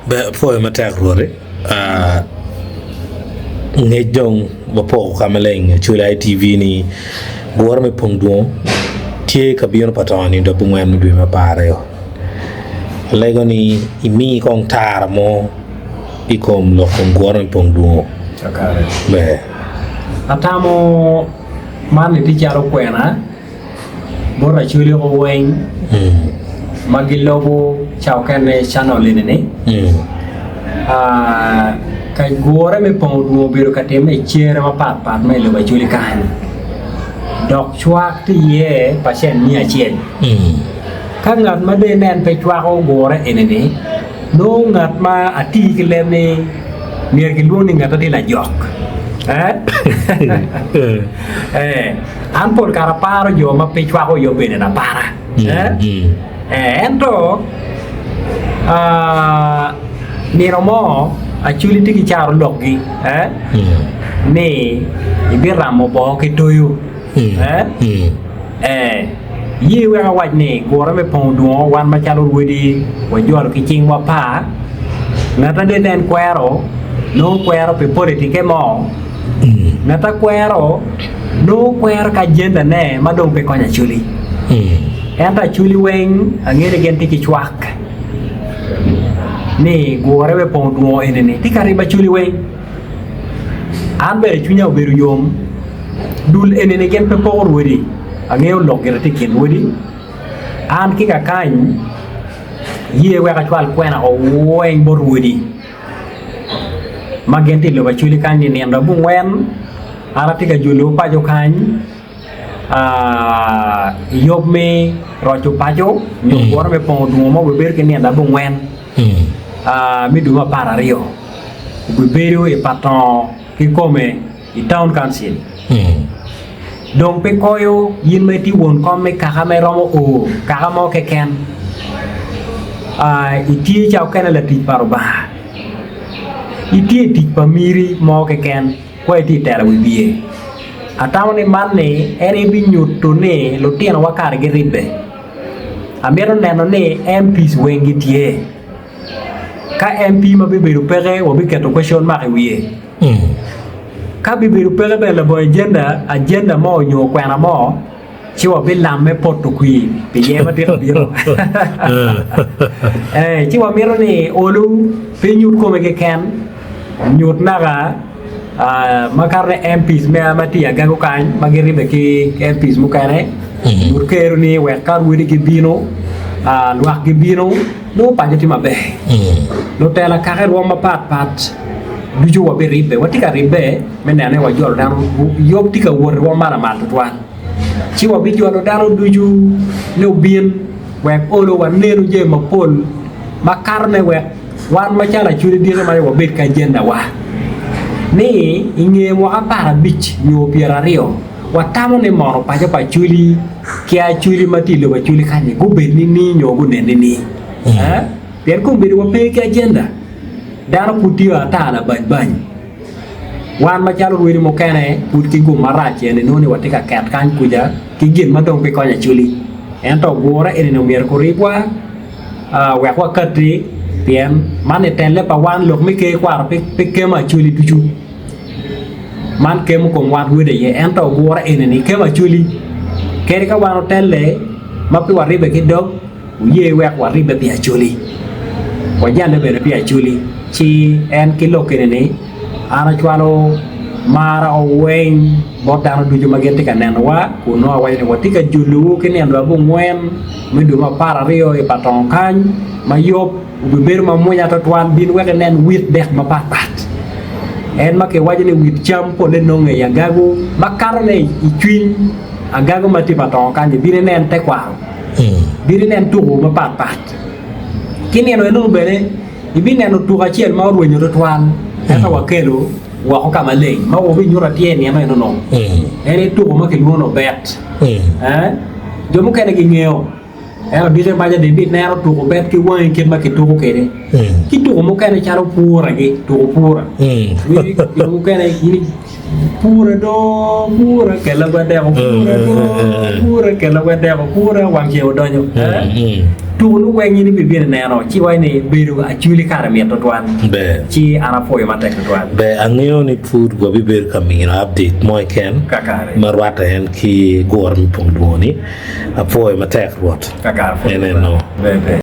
Ber apwoyo matek Rwoti. Ngec dong wapoko ka maleng Acholi ITV ni gure me pong dwong tye ka bino pa tongo nindo abongwen me dwe me 12. Alego ni imi kong tara mo i kom lok kom gure me pong dwongo. Kakare. Ber. Atamo man ni tye calo kwena. Bot Acholi ko weng ma gilobo ca okene channel eni ni ka gure me pongo dwong obedo ka timme i cere mapat pat ma i lobo Acholi kany dok cwak tye iye pacen miya acel ka ngat ma dong inen pe cwako gure eni ni Nongo ngat ma ati ki leb ni myero kilwong ni ngat ma tye lajok. Eh, an pol kare aparo jo ma pe cwako yub eni apara. Eh, ento ah, nino mo Acholi tye ki caro lokgi eh, ni ibiramo bongo ki toyo. Eh? Ee, ye wek awac ni, gure me pongo dwongo wan macalo rwodi wajolo ki cingwa pa ngat a dong en kwero, nongo kwero pi politike mo, ngat a kwero nongo kwero ki ajenda ne ma dong pe konyo Acholi. Ento Acholi weng angeyo ni gin tye ki cwak ni gure me pongo dwongo eni-ni tye ka ribo Acholi weng. An bene cwinya obedo yom. Dul eni-ni gin pe poko rwodi. Angeyo lok gire tye i kin rwodi. An ki kakany, ye wek acwal kwena weng bot rwodi ma gin tye i lobo Acholi kany ni nino abongwen an atye ka jolowu paco kany i yub me roco paco nyo gure me pongo dwongo ma wabedo ki nino abongwen me dwe me 12. Obibedo i Patongo kikome i Town Council. Dong pe koyo in ma itye won kom me kaka ma iromo o kaka mo keken. Itye ca okene latic pa Rubanga. Itye i tic pa miri mo keken kwa itye i telo wi bye. Atamo ni man ni en aye binyuto ni lutinowa kare giribbe. Amito neno ni MPs weng gitye. Ka MP ma bibedo peke wabiketo question mark i wiye. Ka bibedo peke bene labongo agenda, agenda mo nyo kwena mo, ci wabilamme poto kwir pi yer ma tye ka bino. Eh, ci wamito ni olu pe nyut kome keken, nyut naka makato ni MPs me ma tye i agago kany ma giribbe ki MPs mukene, nyut kero ni wek ka rwodi gibino, lwak gibino, nongo paco tye maber. Lutela kaka i rwom mapat pat ducu wabiribbe, watye ka ribbe me neno ni wajolo dano, yub tye ka wot i rwom ma lamal tutwal. Ci wabijolo dano ducu ni obin wek olo wanenu jami mapol makatone wek Wan macalo Acholi diki man wabed ki ajendawa ni i nge mwaka aparabic nyo pyeraryo watamo ni mono paco pa Acholi ki Acholi ma tye i lobo Acholi kany-ni gubed nining nyo gunen nining? Pien kombeddi wape ki ajenda, dano pud tiyo ata labany bany. Wan macalo rwedi mukene pud ki gum marac eni nongo ni watye ka ket kany kuca ki gin ma dong pe konyo Acholi. Ento gure eni-ni omyero kuribwa. Wek wakatti, pien man i telle pa wan lok me ker kwaro pe kemo Acholi ducu. Man kemo kom wat rwodi aye, ento gure eni-ni kemo Acholi. Kadi ka wan otelle ma pe waribbe ki dog, wuye wek waribbe pi Acholi. Wajalle bene pi Acholi. Ci en ki lok eni-ni, an acwalo marra weng bot dano ducu ma gin tye ka nenowa, kun nongo awaco ni watye ka jolowu ki nino abongwen. Me dwe me 12 i Patongo kany ma yub obibedo ma mwonya twatwal, bin wek inen wit dek mapatpat. En ma kiwaco ni wit cam polle nonge i agago makatone i cwiny agago ma tye i Patongo kany-nyi, bin inen tekwaro, bin inen tuko mapatpat. Ki nino enunu bene ibineno tuko acel ma orwenyo twatwal ento wakelo woko ka maleng ma wabinyuto atir i nino enunu. En aye tuko ma kilwongo ni obet. Jo mukene gingeyo, ento diki maca dong ibineno tuko bet ki wangi kit ma kituko kwede. Ki tuko mukene calo puragi, tuko pura. Jo mukene in pura do, pura kela gwa deko, pura do, pura kela gwa deko, pura wang ceng odonyo. Tuko nu weng in ibibino ineno ci iwaco ni bedo Acholi kare mit tutwal. Ber. Ci an apwoyo matek tutwal. Ber, angeyo ni pud wabibedo ka mino update mo keken Kakare. ma rwatte en ki gure me pong dwongo ni. Apwoyo matek Rwot. Kakare apwoyo En tutwal. eno. Ber ber.